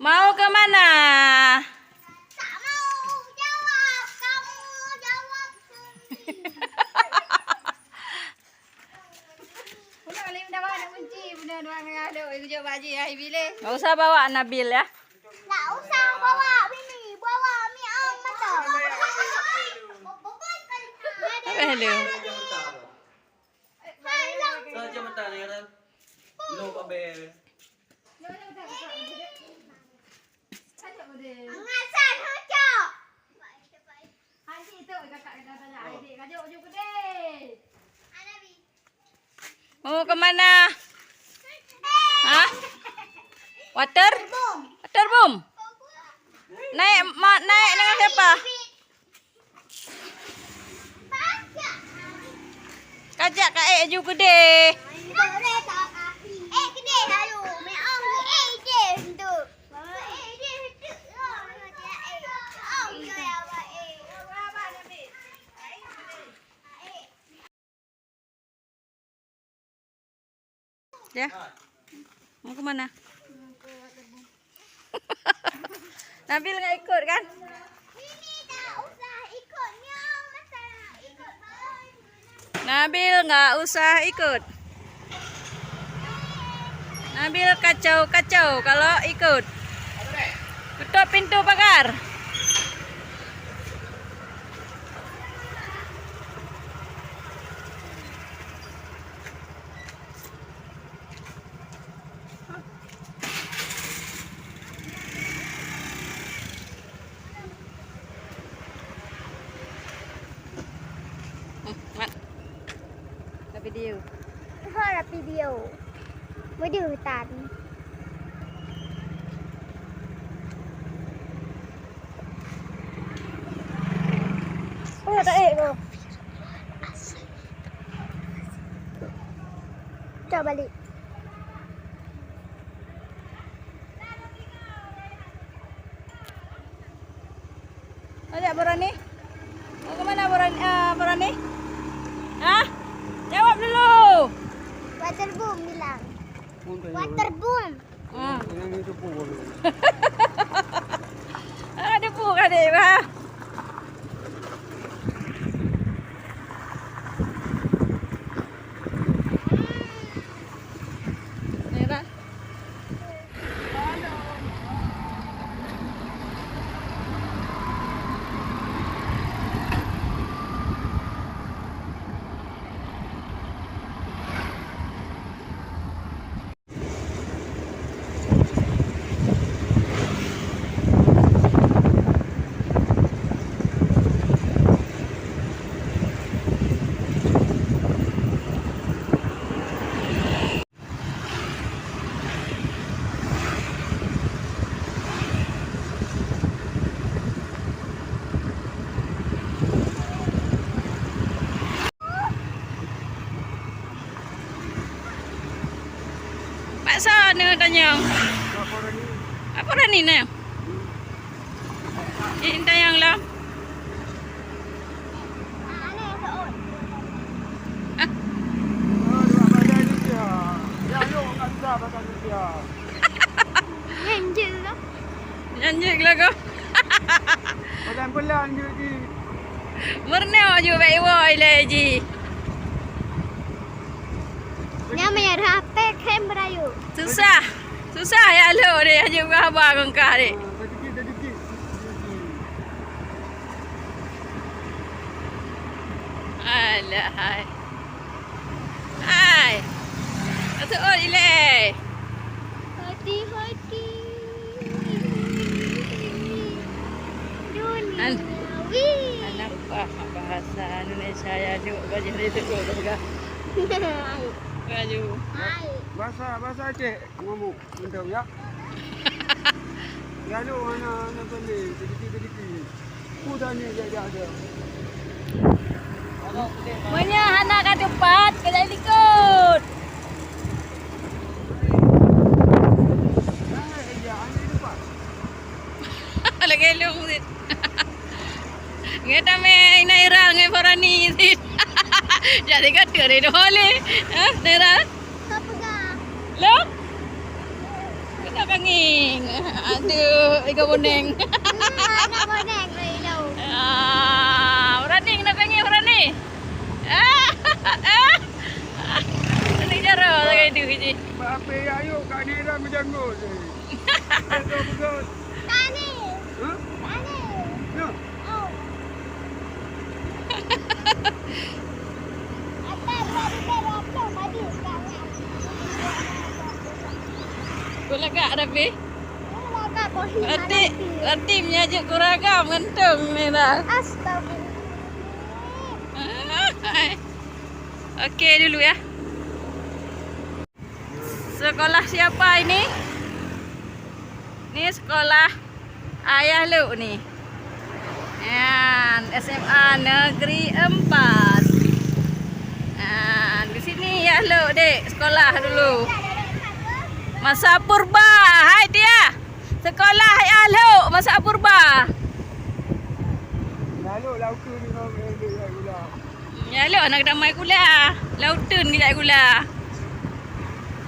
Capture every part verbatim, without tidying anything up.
Mau ke mana? Tak mau jawab, kamu jawab sendiri. Pula lain dah bawa nak kunci, benda dua ngan dok, ikut jawab Pak Haji, hai bileh. Nggak usah bawa Nabil ya. Tak usah bawa bini, bawa mi am mata. Apa hello? Hai, Long. Saja mentah ni kan. Lo pabe. Ngasan hocok. Mau ke mana? Hah? Water? Waterboom. Naik, ma-, naik dengan siapa? Kajak ka ék aju keudeh. Ya. Mau ke mana? Nabil nggak ikut kan? Nabil nggak usah ikut. Nabil kacau-kacau kalau ikut. Tutup pintu pagar. Hmm, mat. Ada video. Ho ada video. Video hutan. Oh, tak ék tu. Cok balik. Ada Borani? Mau ke mana Borani? Ah, Borani? Hah? Jawab dulu. Waterboom bilang. Waterboom. Ah. Yang itu pun. Ah, debu ka dek, bah. Ni dah. Paksa ni tanyong. Apa dah ni, nah? Ni tanyong lah. Ah. Nyan jeuet lah. Nyan jeuet lah kau. Pelan-pelan jeuet jih. Meurunoe jeuet bak iwoe ilée jih. Nyan meunyo H P khem beurayeuk. Susah. Susah ya lo deh, hana haba ngon kah deh. Sedikit, sedikit. Alah hai. Hai. Atu ot ilée. Hati-hati. An-, duniawi. Anak paham bahasa Indonesia ya, Juk. Baju dia tu, tu, tu, tu. Hai. Baju. Hai. Bahasa, bahasa Aceh, ngomong. Untung, ya. Lalu mana, mana pandai, sedikit-sedikit. Ku tanya jak-jak dia. Meunyo hana ka teupat, keuneuk likot. Lagèe lôn cit. Ngon tamè Naira ngon Farani cit. Jadi ka teuh ridho lé. Ha, Naira? Ka peugah. Lôn? Nak kangeng. Aduh, iga boneng. Hmm, anak boneng, Reno. Ah, berani nak kangeng, berani. Ah, ah. Berani cara lagi tu, Haji. Apa ya, yuk, Kak Nira menjanggut. Betul, betul. Tani. Hah? Tani. Ya. Oh. Kau lagak tapi. Berarti, berarti meunyo jeuet keu ragam gantung ni dah. Astagfirullah. Oke dulu ya. Sekolah siapa ini? Ni sekolah ayah Luk ni. Nyan, S M A Negeri Empat. Nyan, di sini yah Luk, Dek, sekolah dulu. Masa purba, hai Tia. Sekolah yah Luk, masa purba. Lalu laukeu ni, Mak, eh, Dek, ya, gula. Nyan lôn hana damai gula. Lam uteuen geujak gula.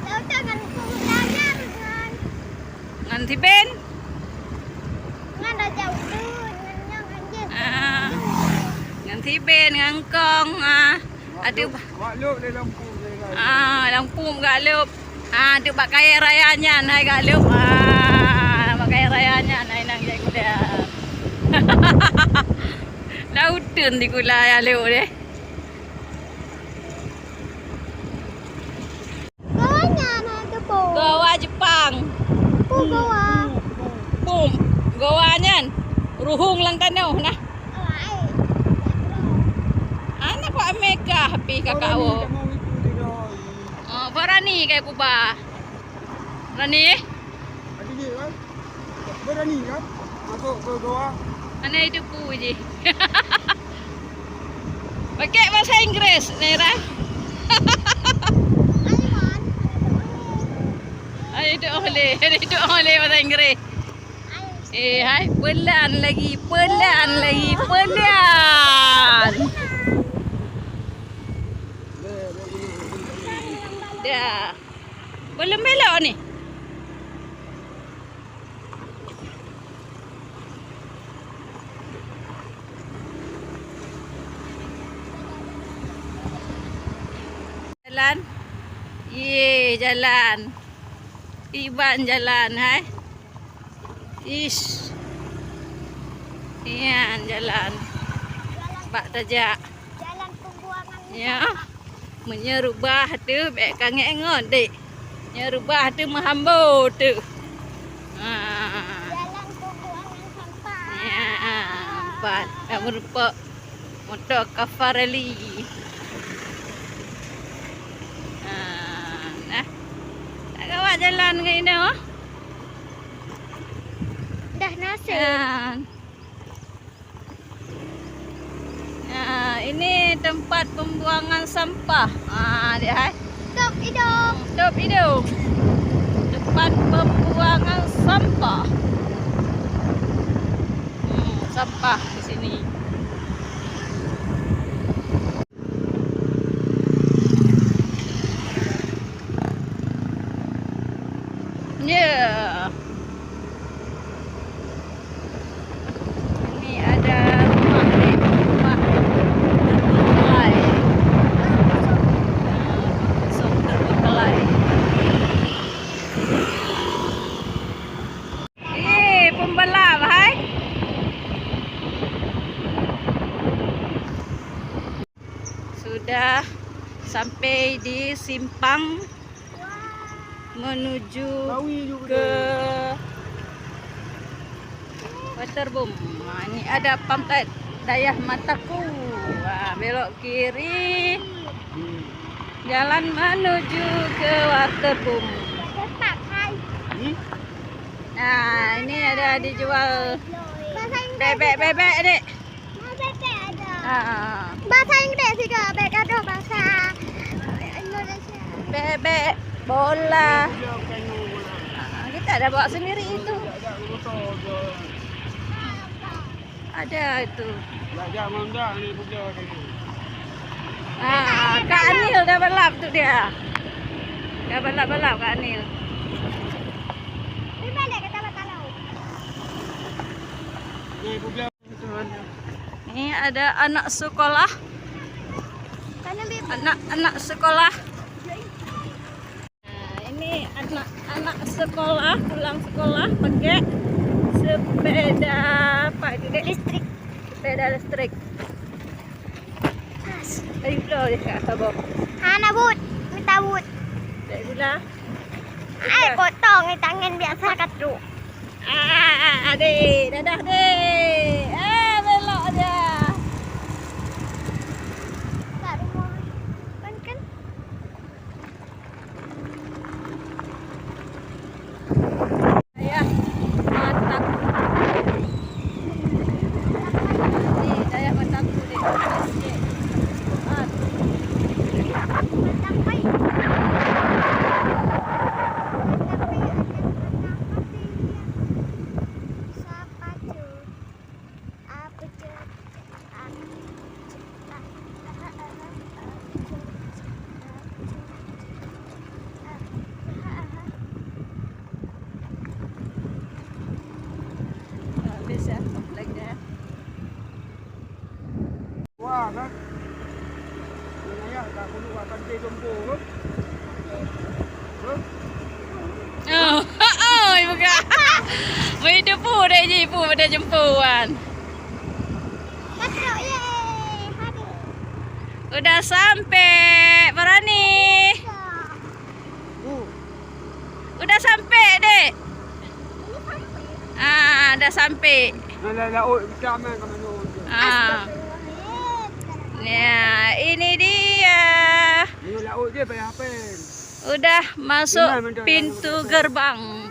Lam uteuen ngon gula nyan ngon, ngon siben. Ngon raja uteuen, ngon nyang anjing. Ah. Ngon siben, ngon kong, ah. Aduh. Wak lôn lé lampu lé. Ah, lampu gak lôn. Ah, duek bak kayèe raya nyan, hai Kak Luk. Ah, bak kayèe raya nyan, hai nang jai kuda. Lam uteuen di gula ya Luk deh. Gowa nyan hai teupeue. Gowa Jepang. Peue gowa? Bum. Gowa nyan ruhueng lam tanoh nah. Oh, ai. Aneuk kok Amerika pih kakak woe. Oh, berani kai kuba. Berani? Berani kan? Masuk ke goa. Mana hidup ku je. Pakai bahasa Inggris, Nera. Ayo, dok oleh, dok oleh bahasa Inggris. Eh, hai, pelan lagi, pelan lagi, pelan. Dah. Belum belok ni. Jalan. Ye, jalan. Tiban jalan, hai. Ish. Nyan jalan. Bak tajak. Jalan pembuangan sampah. Ya. Meunyoe rubah teuh bèk kangèk ngon, Dek. Nyoe rubah teuh meuhambo teuh. Ha. Jalan pembuangan sampah. Ya, ha, nampak. Dak meureumpok moto Cafarelli. Ha, nah. Tak gawat jalan ngon inoe. Dah nasib. Ha. Nah, ini tempat pembuangan sampah. Ah, lihat hai. Top idong. Top idong. Tempat pembuangan sampah. Hmm, sampah di sini. Ya. Ini ada rumah, rumah terbengkalai. Kosong terbengkalai. Eh, pembalap, hai. Sudah sampai di simpang menuju ke Waterboom. Ha, ini ada pangkat Dayah Mataku. Ha, belok kiri. Jalan menuju ke Waterboom. Hmm? Nah, ini ada dijual bebek-bebek, Dek. Ah, ah, ah. Bahasa Inggris juga, bèk gadoh bahasa Indonesia. Bebek, bola. Ah, kita ada bawa sendiri itu. Ada itu. Ah, Kak Anil dah balap tu dia. Dah balap-balap Kak Anil. Ada anak sekolah. Anak-anak sekolah. Nah, ini anak-anak sekolah pulang sekolah pakai sepeda apa itu, Dek? Listrik. Sepeda listrik. Ayo, bloe dia kat Abang. Hana but, minta but. Dek gula. Ai, potong ni tangan biasa kat tu. Ah, ah, ah, dek. Dadah, dek. Ah, belok dia. Kat rumah. Kan, kan? Dayah Mataku. Ni, Dayah Mataku ni. Sikit. Ah. Habis ya, kompleknya. Wah, kan? Nyan ayah ka kulu ka pantai Jompo, kan? Huh? Oh, oh, buka. Beri debu deh ji, pu pada jempuan. Masuk, ye. Haduh. Udah sampai, Barani. Udah sampai, Dek. Ah, dah sampai. Dalam laut kita main kat mana tu? Ah. Ya, ini dia. Dalam laut je payah apa? Udah masuk pintu gerbang.